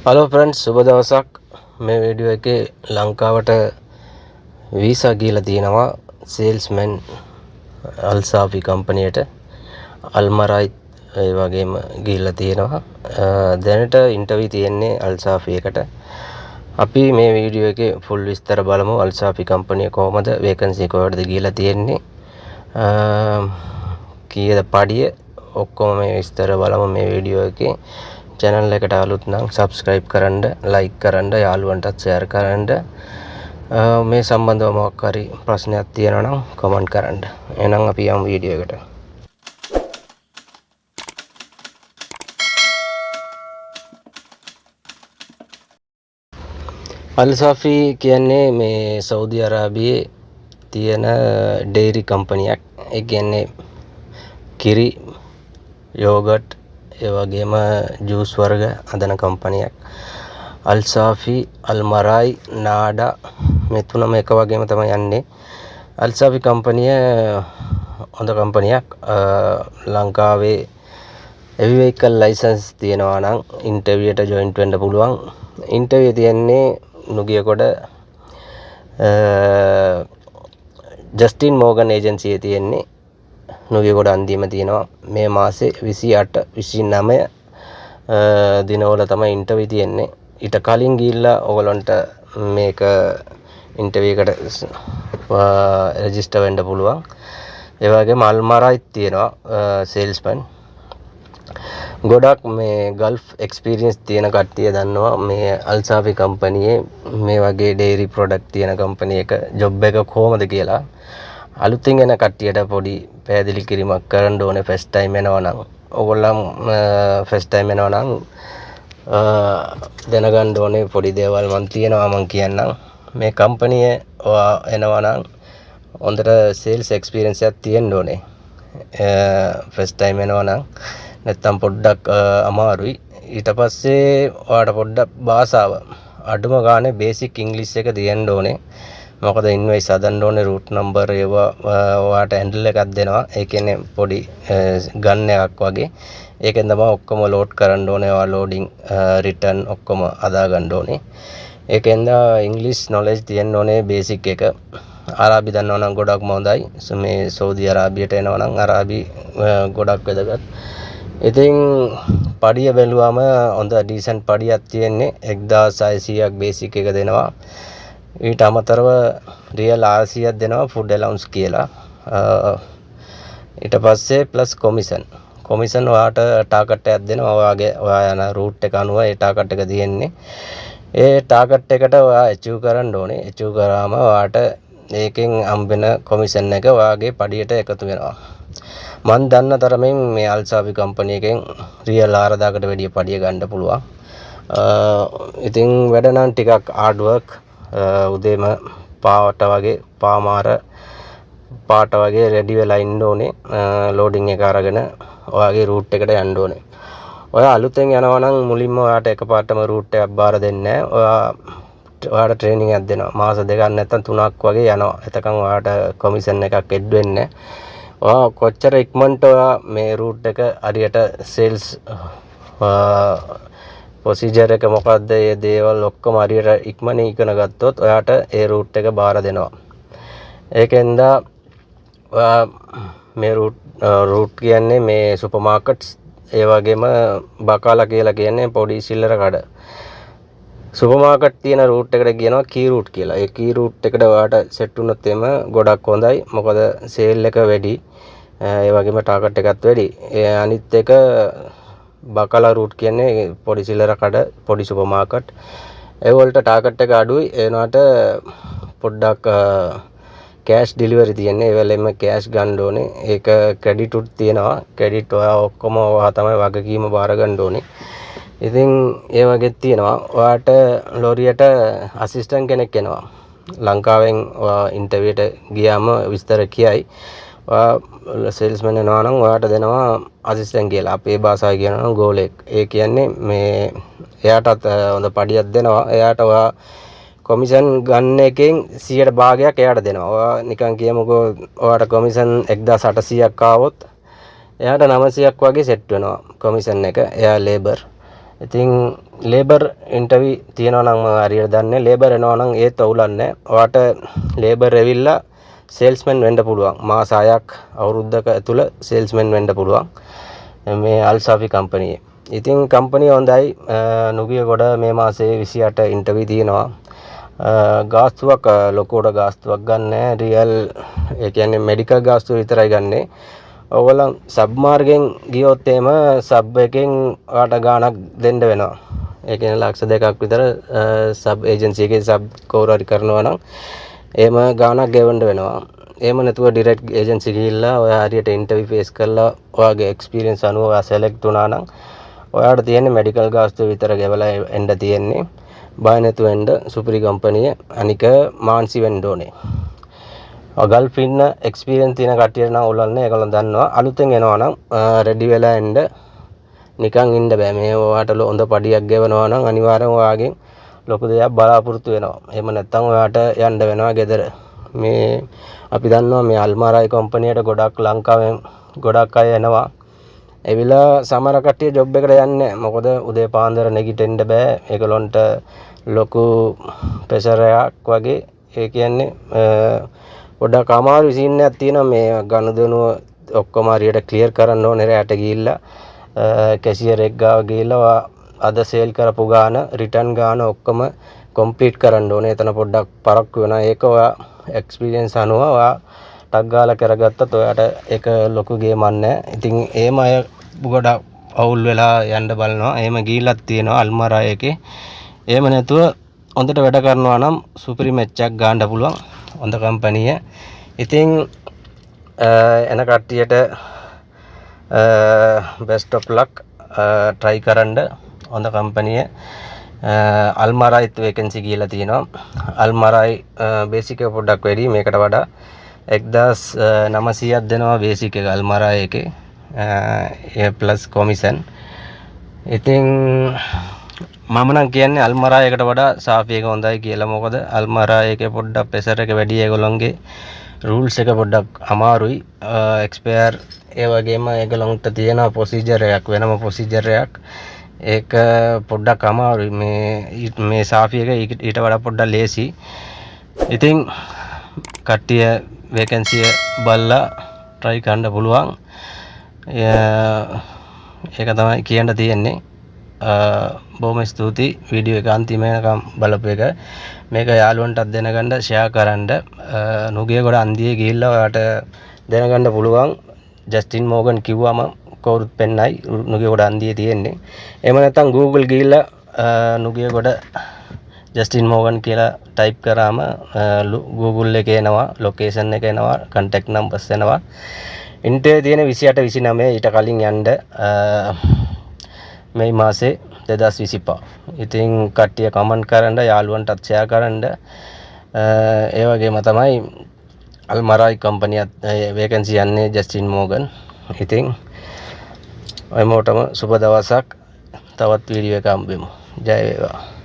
Hello friends, සුබ දවසක්. මේ වීඩියෝ එකේ ලංකාවට වීසා ගිහලා තියෙනවා සේල්ස්මන් අල්සාෆි කම්පැනියට. අල්මරයි ඒ වගේම ගිහිල්ලා තියෙනවා. දැනට ඉන්ටර්විව් තියෙන්නේ අල්සාෆි එකට. අපි මේ වීඩියෝ එකේ ෆුල් විස්තර බලමු. අල්සාෆි කම්පැනි කොහොමද, වේකන්සි කොහෙටද ගිහිලා තියෙන්නේ, කීයද පඩිය, ඔක්කොම මේ විස්තර බලමු මේ වීඩියෝ එකේ. චැනල් එකට අලුත් නම් සබ්ස්ක්‍රයිබ් කරන්න, ලයික් කරන්න, යාළුවන්ටත් ෂෙයාර් කරන්න. මේ සම්බන්ධව මොකක් හරි ප්‍රශ්නයක් තියෙනවා නම් කමෙන්ට් කරන්න. එහෙනම් අපි යමු වීඩියෝ එකට. අල්සාෆි කියන්නේ මේ සෞදි අරාබියේ තියෙන ඩෙයිරි කම්පැනියක්. ඒ කියන්නේ කිරි, යෝගට්, ඒ වගේම ජූස් වර්ග හදන කම්පැනියක්. අල්සාෆි, අල්මරයි, නාඩා මේ තුනම එක වගේම තමයි යන්නේ. අල්සාෆි කම්පැනිය හොඳ කම්පැනියක්. ලංකාවේ හෙවි වෙහිකල් ලයිසන්ස් තියෙනවා නම් ඉන්ටර්විව් එකට ජොයින්ට් වෙන්න පුළුවන්. ඉන්ටර්විව් තියෙන්නේ නුගියගොඩ ජස්ටින් මෝගන් ඒජන්සියේ තියෙන්නේ. නුගියගොඩ අන්දියම තියෙනවා. මේ මාසේ 28, 29 දිනවල තමයි ඉන්ටර්විව් තියෙන්නේ. ඊට කලින් ගිහිල්ලා ඔයගොල්ලන්ට මේක ඉන්ටර්විව් එකට රෙජිස්ටර් වෙන්න පුළුවන්. ඒ වගේම අල්මරයිත් තියෙනවා සේල්ස්මන්. ගොඩක් මේ ගල්ෆ් එක්ස්පීරියන්ස් තියෙන කට්ටිය දන්නවා මේ අල්සාෆි කම්පැනියේ මේ වගේ ඩෙයිරි ප්‍රොඩක්ට් තියෙන කම්පැනි එක ජොබ් එක කොහොමද කියලා. අලුතින් එන කට්ටියට පොඩි පැහැදිලි කිරීමක් කරන්න ඕනේ. ෆස්ට් ටයිම් එනවා නම්, ඔයගොල්ලන් ෆස්ට් ටයිම් එනවා නම් දැනගන්න ඕනේ පොඩි දේවල් මං තියෙනවා, මං කියන්නම්. මේ කම්පැනිය ඔයා එනවා නම් හොඳට සේල්ස් එක්ස්පීරියන්ස් එකක් තියෙන්න ඕනේ. ෆස්ට් ටයිම් එනවා නම් නැත්තම් පොඩ්ඩක් අමාරුයි. ඊට පස්සේ ඔයාට පොඩ්ඩක් භාෂාව අඩුම ගානේ බේසික් ඉංග්‍රීසි එක තියෙන්න ඕනේ. මොකද ඉන්වොයිස් හදන්න ඕනේ, රූට් නම්බර් ඒවා. ඔයාට හැන්ඩල් එකක් දෙනවා. ඒ කියන්නේ පොඩි ගන් එකක් වගේ. ඒකෙන් තමයි ඔක්කොම ලෝඩ් කරන්න ඕනේ. ඔයා ලෝඩින් රිටර්න් ඔක්කොම හදා ගන්න ඕනේ. ඒකෙන්ද ඉංග්‍රීසි නොලෙජ් තියෙන්න ඕනේ බේසික් එක. අරාබි දන්නවා නම් ගොඩක්ම හොඳයි. මේ සෞදි අරාබියට එනවා නම් අරාබි ගොඩක් වැදගත්. ඉතින් පඩිය බැලුවම හොඳ ඩීසන්ට් පඩියක් තියෙන්නේ. 1600ක් බේසික් එක දෙනවා. ඊට අමතරව රියල් 400ක් දෙනවා ෆුඩ් ඇලවුන්ස් කියලා. ඊට පස්සේ ප්ලස් කොමිෂන්. කොමිෂන් ඔයාට ටාගට් එකක් දෙනවා. ඔයාගේ ඔයා යන රූට් එක අනුව ඒ ටාගට් එක තියෙන්නේ. ඒ ටාගට් එකට ඔයා ඇචීව් කරන්න ඕනේ. ඇචීව් කරාම ඔයාට ඒකෙන් හම්බෙන කොමිෂන් එක ඔයාගේ පඩියට එකතු වෙනවා. මං දන්න තරමින් මේ අල්සාෆි කම්පැනි එකෙන් රියල් 4000කට වැඩිය පඩිය ගන්න පුළුවන්. ඉතින් වැඩ නම් ටිකක් හાર્ඩ් වර්ක්. උදේම පාවට වගේ පාමාර පාට වගේ රෙඩි වෙලා ඉන්න ඕනේ. ලෝඩින් එක අරගෙන ඔයාගේ රූට් එකට යන්න ඕනේ. ඔයා අලුතෙන් යනවා නම් මුලින්ම ඔයාට එකපාරටම රූට් එකක් බාර දෙන්නේ නැහැ. ඔයාට ට්‍රේනින් එකක් දෙනවා. මාස 2ක් නැත්නම් 3ක් වගේ යනවා. එතකන් ඔයාට කොමිෂන් එකක් එඩ් වෙන්නේ නැහැ. ඔයා කොච්චර ඉක්මනට ඔයා මේ රූට් එක හරියට සේල්ස් ප්‍රොසීජර් එක මොකද්ද, ඒ දේවල් ඔක්කොම හරියට ඉක්මනින් ඉගෙන ගත්තොත් ඔයාට ඒ රූට් එක බාර දෙනවා. ඒකෙන්ද ඔයා මේ රූට්, රූට් කියන්නේ මේ සුපර් මාකට්ස්, ඒ වගේම බකාලා කියලා කියන්නේ පොඩි සිල්ලර කඩ. සුපර් මාකට් තියෙන රූට් එකට කියනවා කී රූට් කියලා. ඒ කී රූට් එකට ඔයාට සෙට් වුණොත් එම ගොඩක් හොඳයි. මොකද සේල් එක වැඩි. ඒ වගේම ටාගට් එකත් වැඩි. ඒ අනිත් එක බකලා රූට් කියන්නේ පොඩි සිල්ලර කඩ, පොඩි සුපර් මාකට්. ඒ වලට ටාගට් එක අඩුයි. ඒ වුණාට පොඩ්ඩක් කෑෂ් ඩෙලිවරි තියෙන්නේ. ඒ වෙලෙම කෑෂ් ගන්න ඕනේ. ඒක ක්‍රෙඩිට් උත් තියෙනවා. ක්‍රෙඩිට් ඔයා ඔක්කොම ඔයා තමයි වගකීම බාර ගන්න ඕනේ. ඉතින් ඒ වගේත් තියෙනවා. ඔයාට ලොරියට අසිස්ටන්ට් කෙනෙක් එනවා. ලංකාවෙන් ඔයා ඉන්ටර්විව් එකට ගියාම විස්තර කියයි. ඔයා සේල්ස්මන් වෙනවා නම් ඔයාට දෙනවා අසිස්ටන්ට් කියලා. අපේ භාෂාවේ කියනවා නම් ගෝලෙක්. ඒ කියන්නේ මේ එයාටත් හොඳ පඩියක් දෙනවා. එයාට ඔයා කොමිෂන් ගන්න එකෙන් 100ට භාගයක් එයාට දෙනවා. ඔයා නිකන් කියමුකෝ ඔයාට කොමිෂන් 1800ක් ආවොත් එයාට 900ක් වගේ සෙට් වෙනවා කොමිෂන් එක. එයා ලේබර්. ඉතින් ලේබර් ඉන්ටර්විව් තියෙනවා නම් මම හරියට දන්නේ, ලේබර් එනවා නම් ඒත් අවුලක් නැහැ. ඔයාට ලේබර් ඇවිල්ලා සේල්ස්මන් වෙන්න පුළුවන්. මාස 6ක් අවුරුද්දක ඇතුළ සේල්ස්මන් වෙන්න පුළුවන් මේ අල්සාෆි කම්පැනි. ඉතින් කම්පැනි හොඳයි. නුගියගොඩ මේ මාසේ 28 ඉන්ටර්විව් තියෙනවා. ගාස්තුවක් ලොකුවට ගාස්තුවක් ගන්නෑ. රියල්, ඒ කියන්නේ මෙඩිකල් ගාස්තුව විතරයි ගන්නෙ. ඔයගොල්ලන් සබ් මාර්ගෙන් ගියොත් එහෙම සබ් එකෙන් ඔයාට ගාණක් දෙන්න වෙනවා. ඒ කියන්නේ ලක්ෂ 2ක් විතර සබ් ඒජන්සි එකේ සබ් කවුරු හරි කරනවා නම් එහෙම ගාණක් ගෙවන්න වෙනවා. එහෙම නැතුව ඩිරෙක්ට් ඒජන්සි ගිහිල්ලා ඔයා හරියට ඉන්ටර්විව් ෆේස් කරලා ඔයාගේ එක්ස්පීරියන්ස් අනුව ඔයා සෙලෙක්ට් වුණා නම් ඔයාට තියෙන්නේ මෙඩිකල් ගාස්තුව විතර ගෙවලා එන්න තියෙන්නේ. බය නැතුව එන්න, සුපිරි කම්පැනි. අනික මාන්සි වෙන්න ඕනේ. ගල්ෆ් ඉන්න එක්ස්පීරියන්ස් තියෙන කට්ටියට නම් අවුලක් නෑ. ඒගොල්ලෝ දන්නවා. අලුතෙන් එනවා නම් රෙඩි වෙලා එන්න. නිකන් ඉන්න බෑ. මේ ඔයාට හොඳ පඩියක් ගෙවනවා නම් අනිවාර්යෙන් ඔයාගෙන් ලොකු දෙයක් බලාපොරොත්තු වෙනවා. එහෙම නැත්නම් ඔයාට යන්න වෙනවා ගෙදර. මේ අපි දන්නවා මේ අල්මාරයි කම්පැනියට ගොඩක් ලංකාවෙන් ගොඩක් අය එනවා. ඇවිල්ලා සමහර කට්ටිය ජොබ් එකට යන්නේ නැහැ. මොකද උදේ පාන්දර නැගිටින්න බෑ. ඒගොල්ලන්ට ලොකු ප්‍රෙෂර් එකක් වගේ. ඒ කියන්නේ පොඩ්ඩක් අමාරු සීන් එකක් තියෙනවා. මේ ගනුදෙනුව ඔක්කොම හරියට ක්ලියර් කරන්න ඕනේ. රැට ගිහිල්ලා කැෂියර් එක් ගාව ගිහිල්ලා අද සේල් කරපු ගාන, රිටර්න් ගාන ඔක්කොම කම්ප්ලීට් කරන්න ඕනේ. එතන පොඩ්ඩක් පරක්කු වෙනවා. ඒක ඔයා එක්ස්පීරියන්ස් අනුව ඔයා ටක් ගාලා කරගත්තත් ඔයාට ඒක ලොකු ගේමක් නෑ. ඉතින් එහෙම අය ගොඩක් අවුල් වෙලා යන්න බලනවා. එහෙම ගිහිල්ලත් තියෙනවා අල්මරා එකේ. එහෙම නැතුව හොඳට වැඩ කරනවා නම් සුපිරි මැච් එකක් ගන්න පුළුවන්. හොඳ කම්පැනිය. ඉතින් එන කට්ටියට බෙස්ට් ඔෆ් ලක්. ට්‍රයි කරන්න, හොඳ කම්පැනිය. අල්මරායිත් වේකන්සි කියලා තියෙනවා. අල්මරායි බේසික් එක පොඩ්ඩක් වැඩි මේකට වඩා. 1900ක් දෙනවා බේසික් එක අල්මරායි එකේ, ඒ ප්ලස් කොමිෂන්. ඉතින් මම නම් කියන්නේ අල්මරා එකට වඩා සාෆි එක හොඳයි කියලා. මොකද අල්මරා එකේ පොඩ්ඩක් ප්‍රෙෂර් එක වැඩි. ඒගොල්ලන්ගේ රූල්ස් එක පොඩ්ඩක් අමාරුයි. එක්ස්පයර්, ඒ වගේම ඒගොල්ලන්ට තියෙන ප්‍රොසීජර් එකක්, වෙනම ප්‍රොසීජර් එකක්. ඒක පොඩ්ඩක් අමාරුයි. මේ මේ සාෆි එක ඊට වඩා පොඩ්ඩක් ලේසි. ඉතින් කට්ටිය වේකන්සිය බලලා ට්‍රයි කරන්න පුළුවන්. ඒක තමයි කියන්න තියෙන්නේ. බොහොම ස්තුතියි වීඩියෝ එක අන්තිම වෙනකම් බලපු එක. මේක යාළුවන්ටත් දැනගන්න ෂෙයා කරන්න. නුගේගොඩ අන්දියේ ගිහිල්ලා ඔයාට දැනගන්න පුළුවන්. ජස්ටින් මෝගන් කිව්වම කවුරුත් පෙන්නයි, නුගේගොඩ අන්දියේ තියෙන්නේ. එහෙම නැත්නම් Google ගිහිල්ලා නුගේගොඩ ජස්ටින් මෝගන් කියලා ටයිප් කරාම Google එකේ එනවා, ලොකේෂන් එක එනවා, කන්ටැක්ට් නම්බර්ස් එනවා. ඉන්ටර්විව් තියෙන 28 29, ඊට කලින් යන්න, මේ මාසේ 2025. ඉතින් කට්ටිය කමෙන්ට් කරන්න, යාළුවන්ටත් ෂෙයා කරන්න. ඒ වගේම තමයි අල්මරායි කම්පැනියත් වේකන්සි යන්නේ ජස්ටින් මෝගන්. ඉතින් හැමෝටම සුබ දවසක්. තවත් වීඩියෝ එකක් හම්බෙමු. ජය වේවා.